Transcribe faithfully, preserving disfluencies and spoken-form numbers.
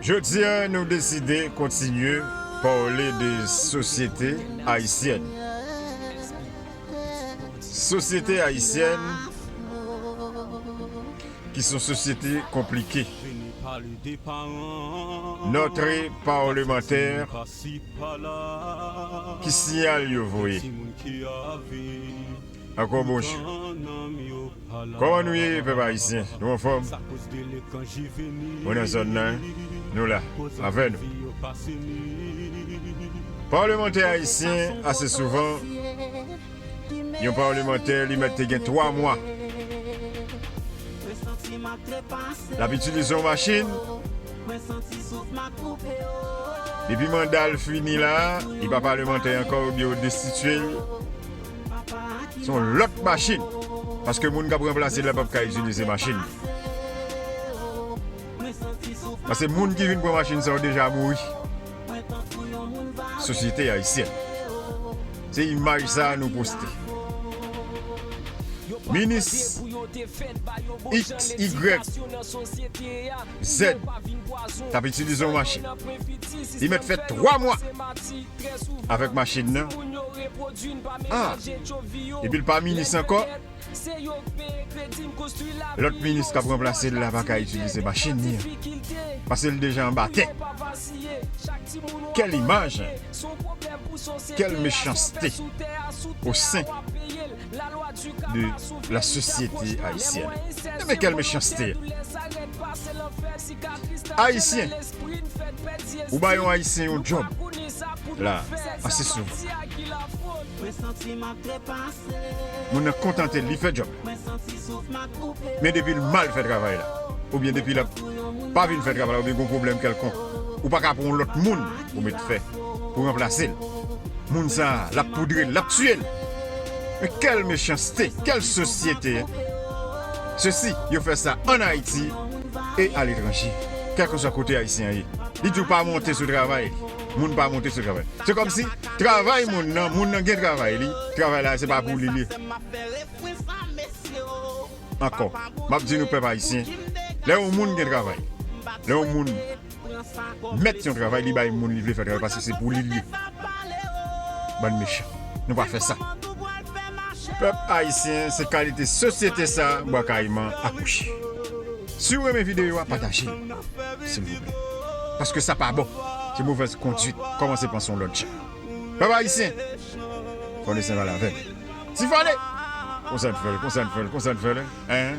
Jodi a, nou deside kontinye pale de sosyete ayisyèn. Sosyete ayisyèn, ki se yon sosyete konplike. Notre parlemantè, ki siyal yo voye? Ankò bonjou. Kòman nou ye, pèp ayisyen? Nou anfòm? Mwen nan zòn nan, nou la, avè nou. Palmantè ayisyen, ase souvan, yon palmantè, li mèt te gen twa mwa l ap itilize yon machin. Depi manda l fini la, li pa palmantè ankò, oubyen yo destitye l. Se yon lòt machin. Paske moun k ap ranplase l la p ap ka itilize machin. Paske moun ki vin pran machin sa yo deja mouri. Sosyete ayisyèn. Se imaj sa a nou poste. Minis X Y Z t ap itilize yon machin. Li mèt fè twa mwa avèk machin nan. Ah! Epi l pa minis ankò. Lòt minis k ap ranplase l la pa ka itilize machin li an. Paske l deja anba tè. Quelle image! Quelle méchanceté au sein de la société haïtienne! Men quelle méchanceté! Ayisyen, ou ba yon Ayisyen yon djòb la, ase souvan. Moun nan kontante l, li fè djòb la. Men depi l mal fè travay la, oubyen depi l ap pa vin fè travay la, oubyen gen yon pwoblèm kèlkonk, ou pa ka pran yon lòt moun pou mete fè, pou ranplase l. Moun sa a, l ap poudre l, l ap tiye l. Men quelle méchanceté, quelle société! Sesi, yo fè sa ann Ayiti e aletranje. Kèlkeswa kote Ayisyen an ye. Li di w pa monte sou travay li. Moun pa monte sou travay. Se kòmsi travay moun nan, moun nan gen travay li, travay la se pa pou li li ye. Ankò, m ap di nou pèp ayisyen, lè yon moun gen travay, lè yon moun mèt yon travay, li bay moun li vle fè travay paske se pou li li ye. Bann mechan. Nou pa fè sa. Pèp ayisyen, se kalite sosyete sa Bwa Kayiman akouche. Si w renmen videyo a, pataje l, silvouplè. Paske sa pa bon. Se movèz kondwit. Kòmanse panse yon lòt jan. Pèp ayisyen, fò n eseye pale avè l. Ti Fòne! Konsa n fè l, konsa n fè l, konsa n fè l, en?